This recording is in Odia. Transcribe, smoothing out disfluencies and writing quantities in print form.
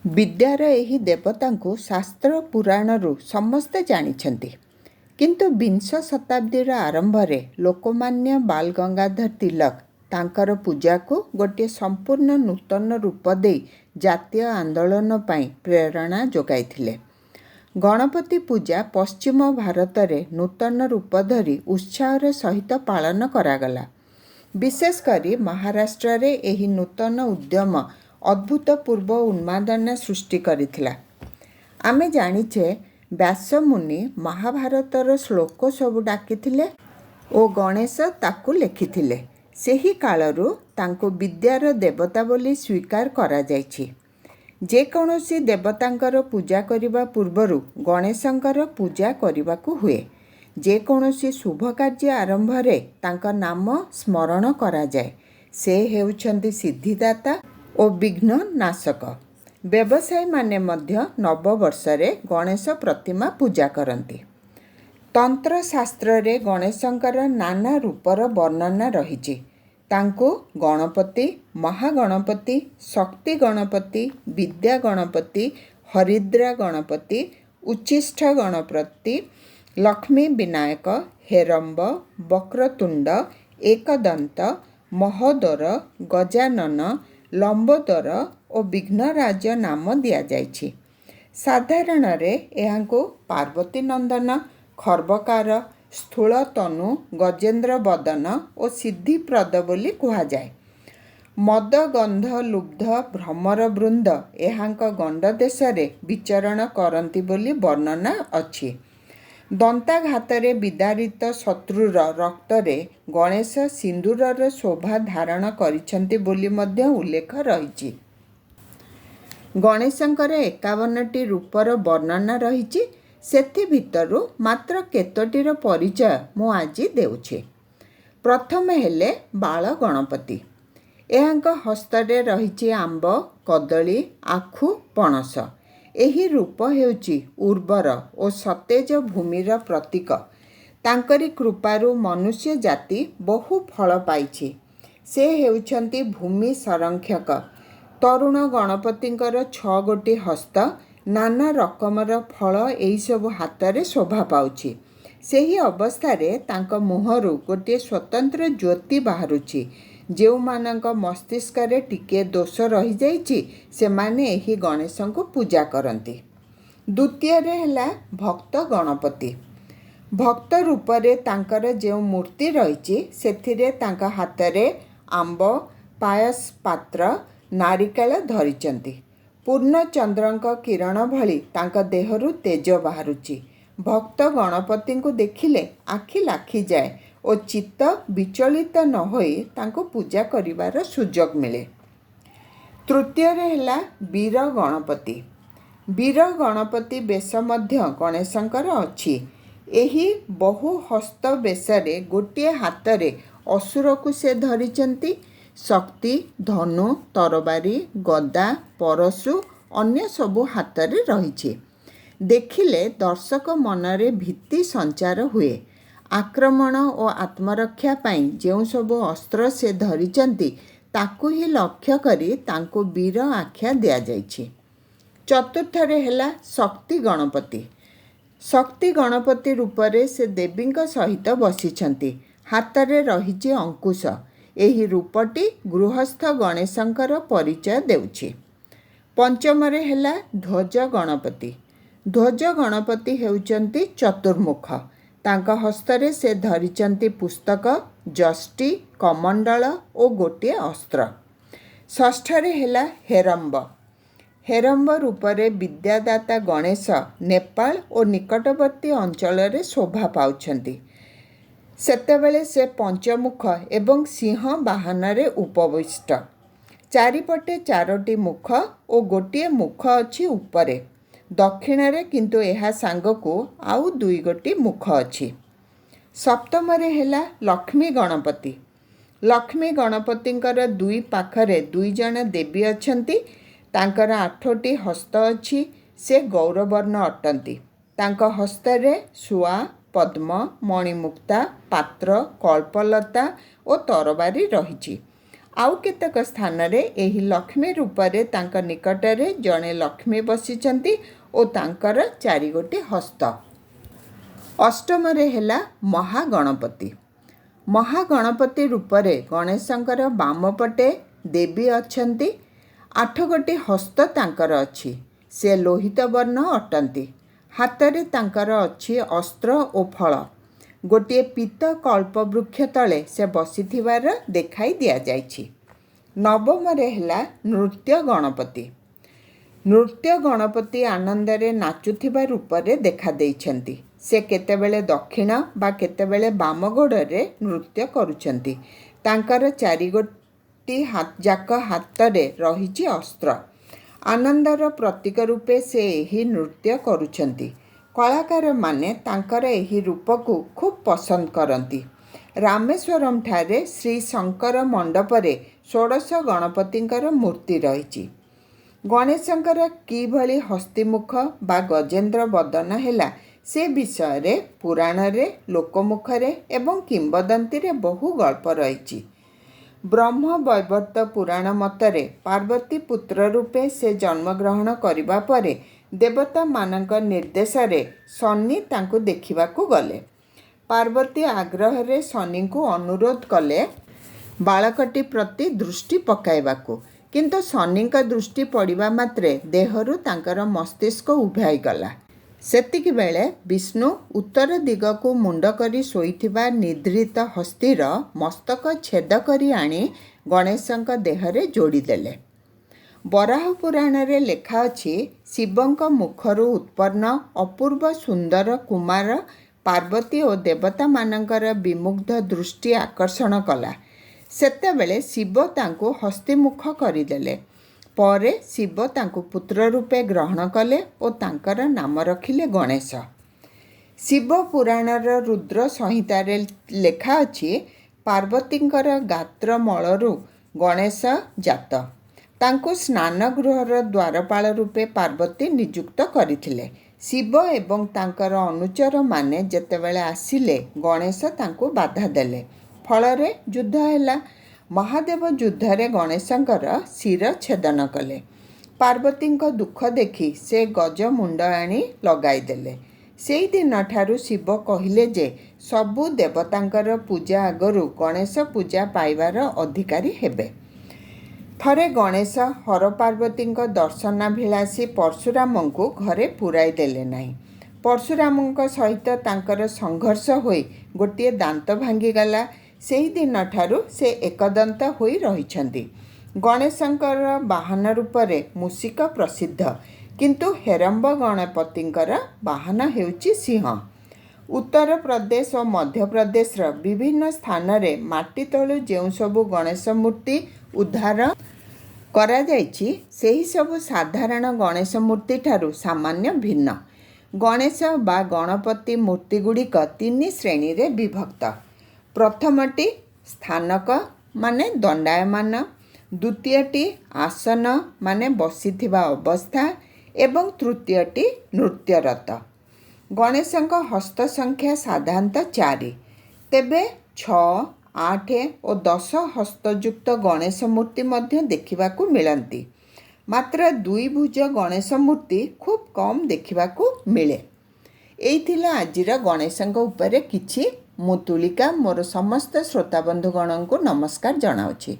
ବିଦ୍ୟାର ଏହି ଦେବତାଙ୍କୁ ଶାସ୍ତ୍ର ପୁରାଣରୁ ସମସ୍ତେ ଜାଣିଛନ୍ତି। କିନ୍ତୁ ବିଂଶ ଶତାବ୍ଦୀର ଆରମ୍ଭରେ ଲୋକମାନ୍ୟ ବାଲ ଗଙ୍ଗାଧର ତିଲକ ତାଙ୍କର ପୂଜାକୁ ଗୋଟିଏ ସମ୍ପୂର୍ଣ୍ଣ ନୂତନ ରୂପ ଦେଇ ଜାତୀୟ ଆନ୍ଦୋଳନ ପାଇଁ ପ୍ରେରଣା ଯୋଗାଇଥିଲେ। ଗଣପତି ପୂଜା ପଶ୍ଚିମ ଭାରତରେ ନୂତନ ରୂପ ଧରି ଉତ୍ସାହର ସହିତ ପାଳନ କରାଗଲା। ବିଶେଷ କରି ମହାରାଷ୍ଟ୍ରରେ ଏହି ନୂତନ ଉଦ୍ୟମ ଅଦ୍ଭୁତପୂର୍ବ ଉନ୍ମାଦନା ସୃଷ୍ଟି କରିଥିଲା। ଆମେ ଜାଣିଛେ, ବ୍ୟାସମୁନି ମହାଭାରତର ଶ୍ଳୋକ ସବୁ ଡାକିଥିଲେ ଓ ଗଣେଶ ତାକୁ ଲେଖିଥିଲେ। ସେହି କାଳରୁ ତାଙ୍କୁ ବିଦ୍ୟାର ଦେବତା ବୋଲି ସ୍ୱୀକାର କରାଯାଇଛି। ଯେକୌଣସି ଦେବତାଙ୍କର ପୂଜା କରିବା ପୂର୍ବରୁ ଗଣେଶଙ୍କର ପୂଜା କରିବାକୁ ହୁଏ। ଯେକୌଣସି ଶୁଭ କାର୍ଯ୍ୟ ଆରମ୍ଭରେ ତାଙ୍କ ନାମ ସ୍ମରଣ କରାଯାଏ। ସେ ହେଉଛନ୍ତି ସିଦ୍ଧିଦାତା ଓ ବିଘ୍ନ ନାଶକ। ବ୍ୟବସାୟୀମାନେ ମଧ୍ୟ ନବବର୍ଷରେ ଗଣେଶ ପ୍ରତିମା ପୂଜା କରନ୍ତି। ତନ୍ତ୍ରଶାସ୍ତ୍ରରେ ଗଣେଶଙ୍କର ନାନା ରୂପର ବର୍ଣ୍ଣନା ରହିଛି। ତାଙ୍କୁ ଗଣପତି, ମହାଗଣପତି, ଶକ୍ତି ଗଣପତି, ବିଦ୍ୟା ଗଣପତି, ହରିଦ୍ରା ଗଣପତି, ଉଚ୍ଛିଷ୍ଟ ଗଣପତି, ଲକ୍ଷ୍ମୀ ବିନାୟକ, ହେରମ୍ବ, ବକ୍ରତୁଣ୍ଡ, ଏକଦନ୍ତ, ମହୋଦର, ଗଜାନନ, ଲମ୍ବୋଦର ଓ ବିଘ୍ନରାଜ ନାମ ଦିଆଯାଇଛି। ସାଧାରଣରେ ଏହାଙ୍କୁ ପାର୍ବତୀ ନନ୍ଦନ, ଖର୍ବକାର, ସ୍ଥୂଳତନୁ, ଗଜେନ୍ଦ୍ର ବଦନ ଓ ସିଦ୍ଧିପ୍ରଦ ବୋଲି କୁହାଯାଏ। ମଦଗନ୍ଧ ଲୁବ୍ଧ ଭ୍ରମର ବୃନ୍ଦ ଏହାଙ୍କ ଗଣ୍ଡଦେଶରେ ବିଚରଣ କରନ୍ତି ବୋଲି ବର୍ଣ୍ଣନା ଅଛି। ଦନ୍ତାଘାତରେ ବିଦାରିତ ଶତ୍ରୁର ରକ୍ତରେ ଗଣେଶ ସିନ୍ଦୂରର ଶୋଭା ଧାରଣ କରିଛନ୍ତି ବୋଲି ମଧ୍ୟ ଉଲ୍ଲେଖ ରହିଛି। ଗଣେଶଙ୍କର 51ଟି ରୂପର ବର୍ଣ୍ଣନା ରହିଛି। ସେଥିଭିତରୁ ମାତ୍ର କେତୋଟିର ପରିଚୟ ମୁଁ ଆଜି ଦେଉଛି। ପ୍ରଥମେ ହେଲେ ବାଳ ଗଣପତି। ଏହାଙ୍କ ହସ୍ତରେ ରହିଛି ଆମ୍ବ, କଦଳୀ, ଆଖୁ, ପଣସ। ଏହି ରୂପ ହେଉଛି ଉର୍ବର ଓ ସତେଜ ଭୂମିର ପ୍ରତୀକ। ତାଙ୍କରି କୃପାରୁ ମନୁଷ୍ୟ ଜାତି ବହୁ ଫଳ ପାଇଛି। ସେ ହେଉଛନ୍ତି ଭୂମି ସଂରକ୍ଷକ। ତରୁଣ ଗଣପତିଙ୍କର 6 ଗୋଟି ହସ୍ତ, ନାନା ରକମର ଫଳ ଏହିସବୁ ହାତରେ ଶୋଭା ପାଉଛି। ସେହି ଅବସ୍ଥାରେ ତାଙ୍କ ମୁହଁରୁ ଗୋଟିଏ ସ୍ୱତନ୍ତ୍ର ଜ୍ୟୋତି ବାହାରୁଛି। ଯେଉଁମାନଙ୍କ ମସ୍ତିଷ୍କରେ ଟିକିଏ ଦୋଷ ରହିଯାଇଛି, ସେମାନେ ଏହି ଗଣେଶଙ୍କୁ ପୂଜା କରନ୍ତି। ଦ୍ୱିତୀୟରେ ହେଲା ଭକ୍ତ ଗଣପତି। ଭକ୍ତ ରୂପରେ ତାଙ୍କର ଯେଉଁ ମୂର୍ତ୍ତି ରହିଛି, ସେଥିରେ ତାଙ୍କ ହାତରେ ଆମ୍ବ, ପାୟସ ପାତ୍ର, ନାରିକେଳ ଧରିଛନ୍ତି। ପୂର୍ଣ୍ଣଚନ୍ଦ୍ରଙ୍କ କିରଣ ଭଳି ତାଙ୍କ ଦେହରୁ ତେଜ ବାହାରୁଛି। ଭକ୍ତ ଗଣପତିଙ୍କୁ ଦେଖିଲେ ଆଖି ଲାଖିଯାଏ ଓ ଚିତ୍ତ ବିଚଳିତ ନ ହୋଇ ତାଙ୍କୁ ପୂଜା କରିବାର ସୁଯୋଗ ମିଳେ। ତୃତୀୟରେ ହେଲା ବୀର ଗଣପତି। ବୀର ଗଣପତି ବେଶ ମଧ୍ୟ ଗଣେଶଙ୍କର ଅଛି। ଏହି ବହୁ ହସ୍ତ ବେଶରେ ଗୋଟିଏ ହାତରେ ଅସୁରକୁ ସେ ଧରିଛନ୍ତି। ଶକ୍ତି, ଧନୁ, ତରବାରୀ, ଗଦା, ପରଶୁ ଅନ୍ୟ ସବୁ ହାତରେ ରହିଛି। ଦେଖିଲେ ଦର୍ଶକ ମନରେ ଭୀତି ସଞ୍ଚାର ହୁଏ। ଆକ୍ରମଣ ଓ ଆତ୍ମରକ୍ଷା ପାଇଁ ଯେଉଁସବୁ ଅସ୍ତ୍ର ସେ ଧରିଛନ୍ତି, ତାକୁ ହିଁ ଲକ୍ଷ୍ୟ କରି ତାଙ୍କୁ ବୀର ଆଖ୍ୟା ଦିଆଯାଇଛି। ଚତୁର୍ଥରେ ହେଲା ଶକ୍ତି ଗଣପତି। ଶକ୍ତି ଗଣପତି ରୂପରେ ସେ ଦେବୀଙ୍କ ସହିତ ବସିଛନ୍ତି। ହାତରେ ରହିଛି ଅଙ୍କୁଶ। ଏହି ରୂପଟି ଗୃହସ୍ଥ ଗଣେଶଙ୍କର ପରିଚୟ ଦେଉଛି। ପଞ୍ଚମରେ ହେଲା ଧ୍ୱଜ ଗଣପତି। ଧ୍ୱଜ ଗଣପତି ହେଉଛନ୍ତି ଚତୁର୍ମୁଖ। ତାଙ୍କ ହସ୍ତରେ ସେ ଧରିଛନ୍ତି ପୁସ୍ତକ, ଯଷ୍ଟି, କମଣ୍ଡଳ ଓ ଗୋଟିଏ ଅସ୍ତ୍ର। ଷଷ୍ଠରେ ହେଲା ହେରମ୍ବ। ହେରମ୍ବ ରୂପରେ ବିଦ୍ୟାଦାତା ଗଣେଶ ନେପାଳ ଓ ନିକଟବର୍ତ୍ତୀ ଅଞ୍ଚଳରେ ଶୋଭା ପାଉଛନ୍ତି। ସେତେବେଳେ ସେ ପଞ୍ଚମୁଖ ଏବଂ ସିଂହ ବାହନରେ ଉପବିଷ୍ଟ। ଚାରିପଟେ 4ଟି ମୁଖ ଓ ଗୋଟିଏ ମୁଖ ଅଛି ଉପରେ। ଦକ୍ଷିଣରେ କିନ୍ତୁ ଏହା ସାଙ୍ଗକୁ ଆଉ 2 ଗୋଟି ମୁଖ ଅଛି। ସପ୍ତମରେ ହେଲା ଲକ୍ଷ୍ମୀ ଗଣପତି। ଲକ୍ଷ୍ମୀ ଗଣପତିଙ୍କର ଦୁଇ ପାଖରେ 2 ଜଣ ଦେବୀ ଅଛନ୍ତି। ତାଙ୍କର 8ଟି ହସ୍ତ ଅଛି। ସେ ଗୌରବର୍ଣ୍ଣ ଅଟନ୍ତି। ତାଙ୍କ ହସ୍ତରେ ଶୁଆ, ପଦ୍ମ, ମଣିମୁକ୍ତା, ପାତ୍ର, କଳ୍ପଲତା ଓ ତରବାରୀ ରହିଛି। ଆଉ କେତେକ ସ୍ଥାନରେ ଏହି ଲକ୍ଷ୍ମୀ ରୂପରେ ତାଙ୍କ ନିକଟରେ ଜଣେ ଲକ୍ଷ୍ମୀ ବସିଛନ୍ତି ଓ ତାଙ୍କର ଚାରିଗୋଟି ହସ୍ତ। ଅଷ୍ଟମରେ ହେଲା ମହାଗଣପତି। ମହାଗଣପତି ରୂପରେ ଗଣେଶଙ୍କର ବାମପଟେ ଦେବୀ ଅଛନ୍ତି। ଆଠଗୋଟି ହସ୍ତ ତାଙ୍କର ଅଛି। ସେ ଲୋହିତ ବର୍ଣ୍ଣ ଅଟନ୍ତି। ହାତରେ ତାଙ୍କର ଅଛି ଅସ୍ତ୍ର ଓ ଫଳ। ଗୋଟିଏ ପୀତ କଳ୍ପବୃକ୍ଷ ତଳେ ସେ ବସିଥିବାର ଦେଖାଇ ଦିଆଯାଇଛି। ନବମରେ ହେଲା ନୃତ୍ୟ ଗଣପତି। ନୃତ୍ୟ ଗଣପତି ଆନନ୍ଦରେ ନାଚୁଥିବା ରୂପରେ ଦେଖାଦେଇଛନ୍ତି। ସେ କେତେବେଳେ ଦକ୍ଷିଣ ବା କେତେବେଳେ ବାମ ଗୋଡ଼ରେ ନୃତ୍ୟ କରୁଛନ୍ତି। ତାଙ୍କର ଚାରିଗୋଟି ଯାକ ହାତରେ ରହିଛି ଅସ୍ତ୍ର। ଆନନ୍ଦର ପ୍ରତୀକ ରୂପେ ସେ ଏହି ନୃତ୍ୟ କରୁଛନ୍ତି। କଳାକାରମାନେ ତାଙ୍କର ଏହି ରୂପକୁ ଖୁବ୍ ପସନ୍ଦ କରନ୍ତି। ରାମେଶ୍ୱରମଠାରେ ଶ୍ରୀ ଶଙ୍କର ମଣ୍ଡପରେ ଷୋଡ଼ଶ ଗଣପତିଙ୍କର ମୂର୍ତ୍ତି ରହିଛି। ଗଣେଶଙ୍କର କିଭଳି ହସ୍ତିମୁଖ ବା ଗଜେନ୍ଦ୍ର ବଦନ ହେଲା, ସେ ବିଷୟରେ ପୁରାଣରେ, ଲୋକମୁଖରେ ଏବଂ କିମ୍ବଦନ୍ତୀରେ ବହୁ ଗଳ୍ପ ରହିଛି। ବ୍ରହ୍ମବୈବର୍ତ୍ତ ପୁରାଣ ମତରେ ପାର୍ବତୀ ପୁତ୍ର ରୂପେ ସେ ଜନ୍ମଗ୍ରହଣ କରିବା ପରେ ଦେବତାମାନଙ୍କ ନିର୍ଦ୍ଦେଶରେ ଶନି ତାଙ୍କୁ ଦେଖିବାକୁ ଗଲେ। ପାର୍ବତୀ ଆଗ୍ରହରେ ଶନିଙ୍କୁ ଅନୁରୋଧ କଲେ ବାଳକଟି ପ୍ରତି ଦୃଷ୍ଟି ପକାଇବାକୁ। କିନ୍ତୁ ଶନିଙ୍କ ଦୃଷ୍ଟି ପଡ଼ିବା ମାତ୍ରେ ଦେହରୁ ତାଙ୍କର ମସ୍ତିଷ୍କ ଉଭାଇଗଲା। ସେତିକିବେଳେ ବିଷ୍ଣୁ ଉତ୍ତର ଦିଗକୁ ମୁଣ୍ଡ କରି ଶୋଇଥିବା ନିଦ୍ରିତ ହସ୍ତୀର ମସ୍ତକ ଛେଦ କରି ଆଣି ଗଣେଶଙ୍କ ଦେହରେ ଯୋଡ଼ିଦେଲେ। ବରାହ ପୁରାଣରେ ଲେଖା ଅଛି, ଶିବଙ୍କ ମୁଖରୁ ଉତ୍ପନ୍ନ ଅପୂର୍ବ ସୁନ୍ଦର କୁମାର ପାର୍ବତୀ ଓ ଦେବତାମାନଙ୍କର ବିମୁଗ୍ଧ ଦୃଷ୍ଟି ଆକର୍ଷଣ କଲା। ସେତେବେଳେ ଶିବ ତାଙ୍କୁ ହସ୍ତିମୁଖ କରିଦେଲେ। ପରେ ଶିବ ତାଙ୍କୁ ପୁତ୍ର ରୂପେ ଗ୍ରହଣ କଲେ ଓ ତାଙ୍କର ନାମ ରଖିଲେ ଗଣେଶ। ଶିବ ପୁରାଣର ରୁଦ୍ର ସଂହିତାରେ ଲେଖା ଅଛି, ପାର୍ବତୀଙ୍କର ଗାତ୍ରମଳରୁ ଗଣେଶ ଜାତ। ତାଙ୍କୁ ସ୍ନାନଗୃହର ଦ୍ୱାରପାଳ ରୂପେ ପାର୍ବତୀ ନିଯୁକ୍ତ କରିଥିଲେ। ଶିବ ଏବଂ ତାଙ୍କର ଅନୁଚରମାନେ ଯେତେବେଳେ ଆସିଲେ, ଗଣେଶ ତାଙ୍କୁ ବାଧା ଦେଲେ। ଫଳରେ ଯୁଦ୍ଧ ହେଲା। ମହାଦେବ ଯୁଦ୍ଧରେ ଗଣେଶଙ୍କର ଶିର ଛେଦନ କଲେ। ପାର୍ବତୀଙ୍କ ଦୁଃଖ ଦେଖି ସେ ଗଜ ମୁଣ୍ଡ ଆଣି ଲଗାଇଦେଲେ। ସେଇଦିନଠାରୁ ଶିବ କହିଲେ ଯେ ସବୁ ଦେବତାଙ୍କର ପୂଜା ଆଗରୁ ଗଣେଶ ପୂଜା ପାଇବାର ଅଧିକାରୀ ହେବେ। ଥରେ ଗଣେଶ ହରପାର୍ବତୀଙ୍କ ଦର୍ଶନାଭିଳାଷୀ ପରଶୁରାମଙ୍କୁ ଘରେ ପୂରାଇ ଦେଲେ ନାହିଁ। ପରଶୁରାମଙ୍କ ସହିତ ତାଙ୍କର ସଂଘର୍ଷ ହୋଇ ଗୋଟିଏ ଦାନ୍ତ ଭାଙ୍ଗିଗଲା। ସେହିଦିନଠାରୁ ସେ ଏକଦନ୍ତ ହୋଇ ରହିଛନ୍ତି। ଗଣେଶଙ୍କର ବାହନ ରୂପରେ ମୂଷିକ ପ୍ରସିଦ୍ଧ, କିନ୍ତୁ ହେରମ୍ବ ଗଣପତିଙ୍କର ବାହନ ହେଉଛି ସିଂହ। ଉତ୍ତରପ୍ରଦେଶ ଓ ମଧ୍ୟପ୍ରଦେଶର ବିଭିନ୍ନ ସ୍ଥାନରେ ମାଟି ତଳୁ ଯେଉଁସବୁ ଗଣେଶ ମୂର୍ତ୍ତି ଉଦ୍ଧାର କରାଯାଇଛି, ସେହିସବୁ ସାଧାରଣ ଗଣେଶ ମୂର୍ତ୍ତିଠାରୁ ସାମାନ୍ୟ ଭିନ୍ନ। ଗଣେଶ ବା ଗଣପତି ମୂର୍ତ୍ତିଗୁଡ଼ିକ ତିନି ଶ୍ରେଣୀରେ ବିଭକ୍ତ। ପ୍ରଥମଟି ସ୍ଥାନକ ମାନେ ଦଣ୍ଡାୟମାନ, ଦ୍ୱିତୀୟଟି ଆସନ ମାନେ ବସିଥିବା ଅବସ୍ଥା ଏବଂ ତୃତୀୟଟି ନୃତ୍ୟରତ। ଗଣେଶଙ୍କ ହସ୍ତ ସଂଖ୍ୟା ସାଧାରଣତଃ 4। ତେବେ 6, 8 ଓ 10 ହସ୍ତଯୁକ୍ତ ଗଣେଶ ମୂର୍ତ୍ତି ମଧ୍ୟ ଦେଖିବାକୁ ମିଳନ୍ତି। ମାତ୍ର ଦୁଇ ଭୁଜ ଗଣେଶ ମୂର୍ତ୍ତି ଖୁବ୍ କମ୍ ଦେଖିବାକୁ ମିଳେ। ଏଇ ଥିଲା ଆଜିର ଗଣେଶଙ୍କ ଉପରେ କିଛି। ମୁଁ ତୁଳିକା ମୋର ସମସ୍ତ ଶ୍ରୋତାବନ୍ଧୁଗଣଙ୍କୁ ନମସ୍କାର ଜଣାଉଛି।